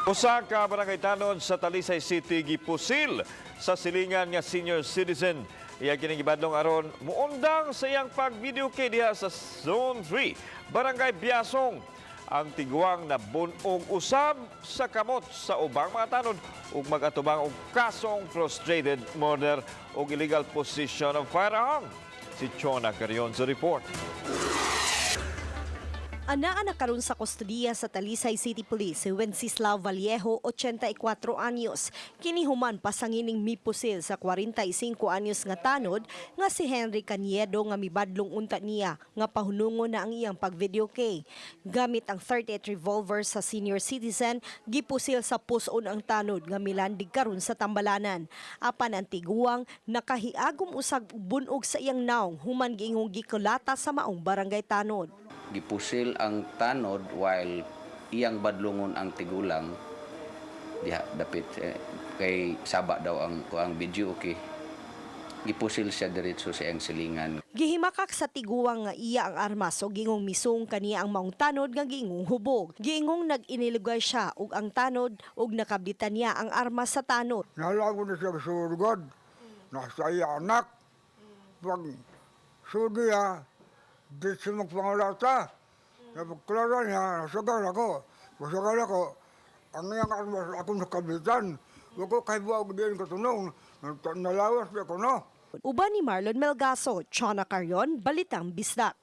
Usa ka barangay tanod sa Talisay City gipusil sa silingan nga senior citizen. Iya kining gibadlong aron muundang sa iyang pag-video kay diha sa Zone 3, Barangay Biasong. Ang tiguang nabunog usab sa kamot sa ubang mga tanod ug mag-atubang og kasong frustrated murder ug illegal possession of firearm. Si Chona Carion sa report. Anaa na karon sa kustodiya sa Talisay City Police si Wenceslao Vallejo, 84 anyos. Kini human pasangining mipusil sa 45 anyos nga tanod nga si Henry Caniedo nga mibadlong unta niya nga pahunungon na ang iyang pag-video kay. Gamit ang 38 revolver sa senior citizen, gipusil sa puson ang tanod nga milandig karon sa tambalanan. Apan ang tiguang nakahiagom usag bunog sa iyang naong human giingong gikulata sa maong barangay tanod. Gipusil ang tanod while iyang badlungon ang tigulang diha dapit kay saba daw ang video, okay. Gipusil siya diretso sa iyang silingan. Gihimakak sa tiguang nga iya ang armas o gingong misung kaniya ang maong tanod nga giingong hubog. Giingong nag-inilugay siya ug ang tanod ug nakablitan niya ang armas sa tanod. Nalago na siya surgod. Nasa iya anak. Pag sudi niya, di siya magpangalata. Napagklaro niya, nasagal ako. Masagal ako. Ang iyang armas akong nakabitan. Wag ko kahit buwag din katunong. Nalawas na ko, no? Uban ni Marlon Melgaso, Chona Carion, Balitang Bisdak.